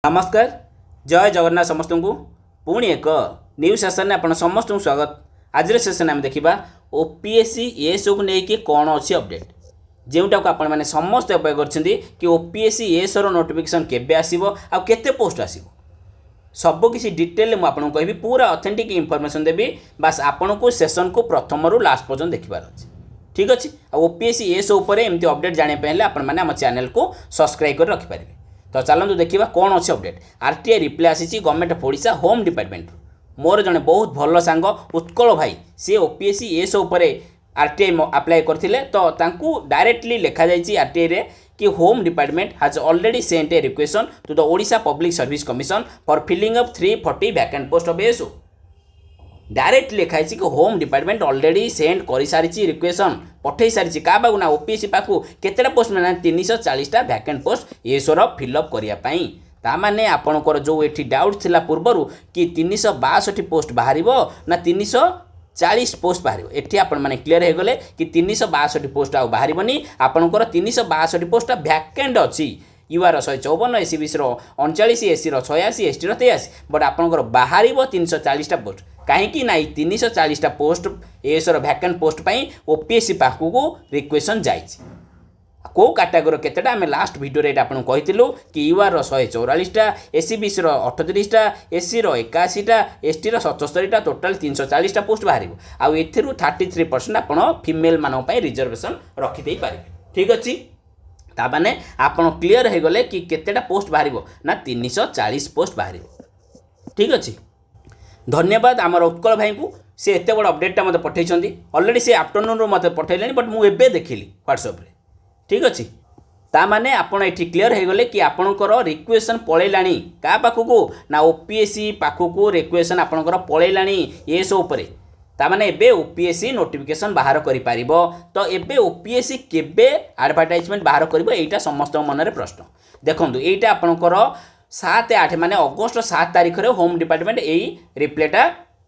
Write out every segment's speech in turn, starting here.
ନମସ୍କାର, ଜୟ ଜଗନ୍ନାଥ ସମସ୍ତଙ୍କୁ। ପୁଣି ଏକ ନ୍ୟୁ ସେସନରେ ଆପଣ ସମସ୍ତଙ୍କୁ ସ୍ୱାଗତ। ଆଜିର ସେସନରେ ଆମେ ଦେଖିବା ଓପିଏସ୍ସି ଏଏସ୍ଓକୁ ନେଇକି କ'ଣ ଅଛି ଅପଡ଼େଟ୍, ଯେଉଁଟାକୁ ଆପଣମାନେ ସମସ୍ତେ ଅପେକ୍ଷା କରିଛନ୍ତି କି ଓପିଏସ୍ସି ଏଏସ୍ଓର ନୋଟିଫିକେସନ୍ କେବେ ଆସିବ ଆଉ କେତେ ପୋଷ୍ଟ ଆସିବ। ସବୁକିଛି ଡିଟେଲରେ ମୁଁ ଆପଣଙ୍କୁ କହିବି, ପୁରା ଅଥେଣ୍ଟିକ୍ ଇନଫର୍ମେସନ୍ ଦେବି। ବାସ୍, ଆପଣଙ୍କୁ ସେସନ୍କୁ ପ୍ରଥମରୁ ଲାଷ୍ଟ ପର୍ଯ୍ୟନ୍ତ ଦେଖିବାର ଅଛି। ଠିକ୍ ଅଛି? ଆଉ ଓପିଏସ୍ସି ଏଏସ୍ଓ ଉପରେ ଏମିତି ଅପଡ଼େଟ୍ ଜାଣିବା ପାଇଁ ହେଲେ ଆପଣମାନେ ଆମ ଚ୍ୟାନେଲକୁ ସବସ୍କ୍ରାଇବ୍ କରି ରଖିପାରିବେ। ତ ଚାଲନ୍ତୁ ଦେଖିବା କ'ଣ ଅଛି ଅପଡ଼େଟ୍। ଆର୍ଟିଆଇ ରିପ୍ଲାଏ ଆସିଛି ଗଭର୍ଣ୍ଣମେଣ୍ଟ ଅଫ୍ ଓଡ଼ିଶା ହୋମ୍ ଡିପାର୍ଟମେଣ୍ଟରୁ। ମୋର ଜଣେ ବହୁତ ଭଲ ସାଙ୍ଗ ଉତ୍କଳ ଭାଇ, ସିଏ ଓପିଏସ୍ସି ଏଏସ୍ଓ ଉପରେ ଆର୍ଟିଆଇ ଆପ୍ଲାଏ କରିଥିଲେ। ତ ତାଙ୍କୁ ଡାଇରେକ୍ଟଲି ଲେଖାଯାଇଛି ଆର୍ଟିଆଇରେ କି Home Department has already sent a requisition to the Odisha Public Service Commission for filling of 340 vacant post of ASO। Direct ଲେଖା ହେଇଛି କି ହୋମ୍ ଡିପାର୍ଟମେଣ୍ଟ ଅଲରେଡ଼ି ସେଣ୍ଡ କରିସାରିଛି, ରିକ୍ୱେସନ୍ ପଠାଇ ସାରିଛି। କାହା ପାଖକୁ ନା ଓପିଏସ୍ସି ପାଖକୁ। କେତେଟା ପୋଷ୍ଟ ନା 340ଟା ଭ୍ୟାକେଣ୍ଟ ପୋଷ୍ଟ ଏଏସ୍ଓର ଫିଲ୍ଅପ୍ କରିବା ପାଇଁ। ତା ମାନେ ଆପଣଙ୍କର ଯେଉଁ ଏଠି ଡାଉଟ୍ ଥିଲା ପୂର୍ବରୁ କି 362 ପୋଷ୍ଟ ବାହାରିବ ନା 340 ପୋଷ୍ଟ ବାହାରିବ, ଏଠି ଆପଣମାନେ କ୍ଲିୟର ହେଇଗଲେ କି 362 ପୋଷ୍ଟ ଆଉ ବାହାରିବନି। ଆପଣଙ୍କର 362 ପୋଷ୍ଟଟା ଭ୍ୟାକେଣ୍ଟ ଅଛି। ୟୁଆର 154, ଏସ୍ଇବିସିର 39, ଏସ୍ସିର 86, ଏସ୍ଟିର 83। ବଟ୍ ଆପଣଙ୍କର ବାହାରିବ 340ଟା ପୋଷ୍ଟ। କାହିଁକି ନା ଏଇ 340ଟା ପୋଷ୍ଟ ଏଏସ୍ଓର ଭ୍ୟାକେଣ୍ଟ ପୋଷ୍ଟ ପାଇଁ ଓପିଏସ୍ସି ପାଖକୁ ରିକ୍ୱେସନ୍ ଯାଇଛି। କେଉଁ କାଟାଗୋରୀ କେତେଟା, ଆମେ ଲାଷ୍ଟ ଭିଡ଼ିଓରେ ଏଇଟା ଆପଣଙ୍କୁ କହିଥିଲୁ କି ୟୁଆର୍ର 144ଟା, ଏସ୍ଇବିସିର 38ଟା, ଏସ୍ସିର 81ଟା, ଏସ୍ଟିର 77ଟା, ଟୋଟାଲ୍ 340ଟା ପୋଷ୍ଟ ବାହାରିବ। ଆଉ ଏଥିରୁ 33% ଆପଣ ଫିମେଲ୍ମାନଙ୍କ ପାଇଁ ରିଜର୍ଭେସନ୍ ରଖିଦେଇପାରିବେ। ଠିକ୍ ଅଛି? ତା ମାନେ ଆପଣ କ୍ଲିଅର୍ ହେଇଗଲେ କି କେତେଟା ପୋଷ୍ଟ ବାହାରିବ ନା 340 ପୋଷ୍ଟ ବାହାରିବ। ଠିକ୍ ଅଛି? ଧନ୍ୟବାଦ ଆମର ଉତ୍କଳ ଭାଇଙ୍କୁ, ସେ ଏତେ ବଡ଼ ଅପଡ଼େଟ୍ଟା ମୋତେ ପଠାଇଛନ୍ତି। ଅଲରେଡ଼ି ସେ ଆଫ୍ଟରନୁନ୍ରୁ ମୋତେ ପଠାଇଲେଣି, ବଟ୍ ମୁଁ ଏବେ ଦେଖିଲି ହ୍ୱାଟ୍ସଆପ୍ରେ। ଠିକ୍ ଅଛି? ତା ମାନେ ଆପଣ ଏଠି କ୍ଲିଅର୍ ହେଇଗଲେ କି ଆପଣଙ୍କର ରିକ୍ୱେସନ୍ ପଳେଇଲାଣି। କାହା ପାଖକୁ ନା ଓପିଏସ୍ସି ପାଖକୁ ରିକ୍ୱେସନ୍ ଆପଣଙ୍କର ପଳେଇଲାଣି ଏଏସ୍ଓ ଉପରେ। ତା ମାନେ ଏବେ ଓପିଏସ୍ସି ନୋଟିଫିକେସନ୍ ବାହାର କରିପାରିବ। ତ ଏବେ ଓପିଏସ୍ସି କେବେ ଆଡ଼ଭର୍ଟାଇଜମେଣ୍ଟ ବାହାର କରିବ, ଏଇଟା ସମସ୍ତଙ୍କ ମନରେ ପ୍ରଶ୍ନ। ଦେଖନ୍ତୁ, ଏଇଟା ଆପଣଙ୍କର 7/8, ମାନେ ଅଗଷ୍ଟ 7 ତାରିଖରେ ହୋମ୍ ଡିପାର୍ଟମେଣ୍ଟ ଏଇ ରିପ୍ଲାଏଟା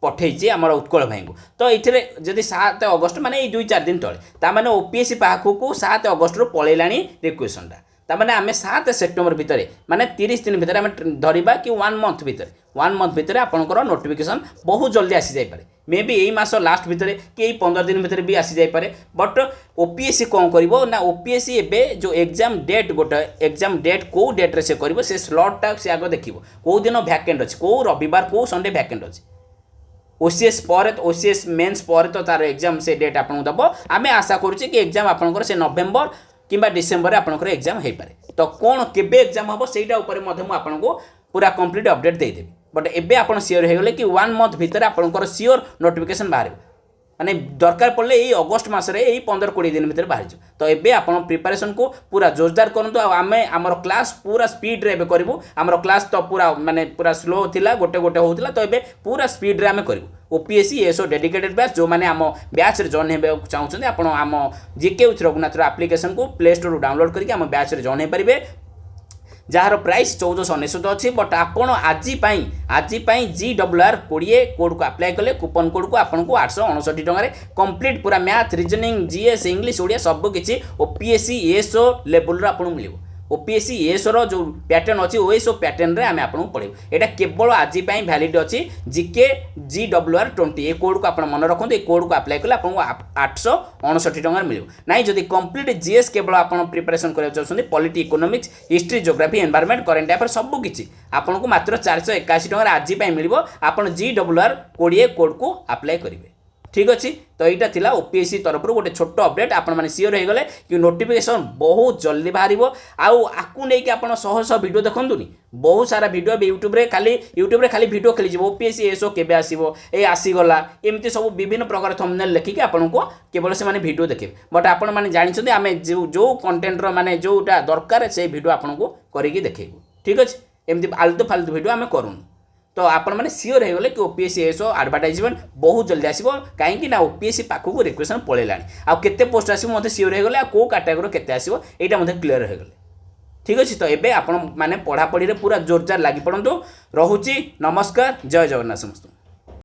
ପଠେଇଛି ଆମର ଉତ୍କଳ ଭାଇଙ୍କୁ। ତ ଏଥିରେ ଯଦି 7 ଅଗଷ୍ଟ, ମାନେ ଏଇ 2-4 ଦିନ ତଳେ, ତା ମାନେ ଓପିଏସ୍ସି ପାଖକୁ 7 ଅଗଷ୍ଟରୁ ପଳେଇଲାଣି ରିକ୍ୱେସନ୍ଟା। ତା ମାନେ ଆମେ 7 ସେପ୍ଟେମ୍ବର ଭିତରେ, ମାନେ 30 ଦିନ ଭିତରେ ଆମେ ଧରିବା କି ୱାନ୍ ମନ୍ଥ ଭିତରେ, ୱାନ୍ ମନ୍ଥ ଭିତରେ ଆପଣଙ୍କର ନୋଟିଫିକେସନ୍ ବହୁତ ଜଲ୍ଦି ଆସିଯାଇପାରେ। ମେ ବି ଏଇ ମାସ ଲାଷ୍ଟ ଭିତରେ କି ଏଇ 15 ଦିନ ଭିତରେ ବି ଆସିଯାଇପାରେ। ବଟ୍ ଓପିଏସ୍ସି କ'ଣ କରିବ ନା ଓପିଏସ୍ସି ଏବେ ଯେଉଁ ଏକ୍ଜାମ୍ ଡେଟ୍, ଗୋଟେ ଏକ୍ଜାମ୍ ଡେଟ୍ କେଉଁ ଡେଟ୍ରେ ସେ କରିବ, ସେ ସ୍ଲଟ୍ଟା ସେ ଆଗ ଦେଖିବ, କେଉଁ ଦିନ ଭ୍ୟାକେଣ୍ଟ ଅଛି, କେଉଁ ରବିବାର, କେଉଁ ସଣ୍ଡେ ଭ୍ୟାକେଣ୍ଟ ଅଛି। ଓସିଏସ୍ ପରେ, ଓସିଏସ୍ ମେନ୍ସ ପରେ ତ ତାର ଏକ୍ଜାମ୍ ସେ ଡେଟ୍ ଆପଣଙ୍କୁ ଦେବ। ଆମେ ଆଶା କରୁଛେ କି ଏକ୍ଜାମ୍ ଆପଣଙ୍କର ସେ ନଭେମ୍ବର କିମ୍ବା ଡିସେମ୍ବରରେ ଆପଣଙ୍କର ଏକ୍ଜାମ୍ ହେଇପାରେ। ତ କ'ଣ କେବେ ଏକ୍ଜାମ୍ ହେବ, ସେଇଟା ଉପରେ ମଧ୍ୟ ମୁଁ ଆପଣଙ୍କୁ ପୁରା କମ୍ପ୍ଲିଟ୍ ଅପଡ଼େଟ୍ ଦେଇଦେବି। ବଟ୍ ଏବେ ଆପଣ ସିଓର ହେଇଗଲେ କି ୱାନ୍ ମନ୍ଥ ଭିତରେ ଆପଣଙ୍କର ସିଓର ନୋଟିଫିକେସନ୍ ବାହାରିବ। ମାନେ ଦରକାର ପଡ଼ିଲେ ଏଇ ଅଗଷ୍ଟ ମାସରେ ଏଇ 15-20 ଦିନ ଭିତରେ ବାହାରିଯିବ। ତ ଏବେ ଆପଣ ପ୍ରିପାରେସନ୍କୁ ପୁରା ଜୋରଦାର କରନ୍ତୁ। ଆଉ ଆମେ ଆମର କ୍ଲାସ୍ ପୁରା ସ୍ପିଡ଼ରେ ଏବେ କରିବୁ। ଆମର କ୍ଲାସ୍ ତ ପୁରା ମାନେ ପୁରା ସ୍ଲୋ ଥିଲା, ଗୋଟେ ଗୋଟେ ହେଉଥିଲା। ତ ଏବେ ପୁରା ସ୍ପିଡ଼ରେ ଆମେ କରିବୁ ଓପିଏସ୍ସି ଏଏସ୍ଓ ଡେଡିକେଟେଡ୍ ବ୍ୟାଚ୍। ଯେଉଁମାନେ ଆମ ବ୍ୟାଚ୍ରେ ଜଏନ୍ ହେବାକୁ ଚାହୁଁଛନ୍ତି, ଆପଣ ଆମ ଜିକେ ୱିଥ୍ ରଘୁନାଥର ଆପ୍ଲିକେସନ୍କୁ ପ୍ଲେ ଷ୍ଟୋରରୁ ଡାଉନଲୋଡ଼ କରିକି ଆମ ବ୍ୟାଚ୍ରେ ଜଏନ୍ ହେଇପାରିବେ, ଯାହାର ପ୍ରାଇସ୍ 1499 ଅଛି। ବଟ୍ ଆପଣ ଆଜି ପାଇଁ GWR20 କୋଡ଼୍କୁ ଆପ୍ଲାଏ କଲେ, କୁପନ୍ କୋଡ଼୍କୁ, ଆପଣଙ୍କୁ 859 ଟଙ୍କାରେ କମ୍ପ୍ଲିଟ୍ ପୁରା math, reasoning, GS, English, Odia ସବୁ କିଛି ଓପିଏସ୍ସି ଏଏସ୍ଓ ଲେବୁଲ୍ର ଆପଣଙ୍କୁ ମିଳିବ। ଓପିଏସ୍ସି ଏଏସ୍ଓର ଯେଉଁ ପ୍ୟାଟର୍ନ ଅଛି, ଓଏସ୍ଓ ପ୍ୟାଟର୍ନରେ ଆମେ ଆପଣଙ୍କୁ ପଢ଼େଇବୁ। ଏଇଟା କେବଳ ଆଜି ପାଇଁ ଭ୍ୟାଲିଡ୍ ଅଛି। ଜିକେ GWR20, ଏ କୋଡ଼୍କୁ ଆପଣ ମନେ ରଖନ୍ତୁ। ଏ କୋଡ଼୍କୁ ଆପ୍ଲାଏ କଲେ ଆପଣଙ୍କୁ 859 ଟଙ୍କାରେ ମିଳିବ। ନାଇଁ, ଯଦି କମ୍ପ୍ଲିଟ୍ ଜିଏସ୍ କେବଳ ଆପଣ ପ୍ରିପାରେସନ୍ କରିବାକୁ ଚାହୁଁଛନ୍ତି, polity, economics, history, geography, environment, current affair ସବୁ କିଛି ଆପଣଙ୍କୁ ମାତ୍ର 481 ଟଙ୍କାରେ ଆଜି ପାଇଁ ମିଳିବ। ଆପଣ GWR20 କୋଡ଼୍କୁ ଆପ୍ଲାଏ କରିବେ। ଠିକ୍ ଅଛି? ତ ଏଇଟା ଥିଲା ଓପିଏସ୍ସି ତରଫରୁ ଗୋଟେ ଛୋଟ ଅପଡ଼େଟ୍। ଆପଣମାନେ ସିଓର ହେଇଗଲେ କି ନୋଟିଫିକେସନ୍ ବହୁତ ଜଲ୍ଦି ବାହାରିବ। ଆଉ ଆକୁ ନେଇକି ଆପଣ ଶହ ଶହ ଭିଡ଼ିଓ ଦେଖନ୍ତୁନି, ବହୁତ ସାରା ଭିଡ଼ିଓ ଏବେ ୟୁଟ୍ୟୁବରେ ଖାଲି ଭିଡ଼ିଓ ଖେଳିଯିବ। ଓପିଏସ୍ସି ଏଏସ୍ଓ କେବେ ଆସିବ, ଏ ଆସିଗଲା, ଏମିତି ସବୁ ବିଭିନ୍ନ ପ୍ରକାର ଥମ୍ବନେଲ୍ ଲେଖିକି ଆପଣଙ୍କୁ କେବଳ ସେମାନେ ଭିଡ଼ିଓ ଦେଖିବେ। ବଟ୍ ଆପଣମାନେ ଜାଣିଛନ୍ତି, ଆମେ ଯେଉଁ ଯେଉଁ କଣ୍ଟେଣ୍ଟର ମାନେ ଯେଉଁଟା ଦରକାର, ସେଇ ଭିଡ଼ିଓ ଆପଣଙ୍କୁ କରିକି ଦେଖେଇବୁ। ଠିକ୍ ଅଛି? ଏମିତି ଆଲତୁ ଫାଲତୁ ଭିଡ଼ିଓ ଆମେ କରୁନୁ। ତ ଆପଣମାନେ ସିଓର ହେଇଗଲେ କି ଓପିଏସ୍ସି ଏଏସ୍ଓ ଆଡ଼ଭର୍ଟାଇଜମେଣ୍ଟ ବହୁତ ଜଲ୍ଦି ଆସିବ। କାହିଁକି ନା ଓପିଏସ୍ସି ପାଖକୁ ରିକ୍ୱେସନ୍ ପଳେଇଲାଣି। ଆଉ କେତେ ପୋଷ୍ଟ ଆସିବ ମଧ୍ୟ ସିଓର ହେଇଗଲେ, ଆଉ କେଉଁ କାଟାଗୋରୀ କେତେ ଆସିବ, ଏଇଟା ମଧ୍ୟ କ୍ଲିୟର ହେଇଗଲେ। ଠିକ୍ ଅଛି? ତ ଏବେ ଆପଣ ମାନେ ପଢ଼ାପଢ଼ିରେ ପୁରା ଜୋରଦାର ଲାଗି ପଡ଼ନ୍ତୁ। ରହୁଛି, ନମସ୍କାର, ଜୟ ଜଗନ୍ନାଥ ସମସ୍ତଙ୍କୁ।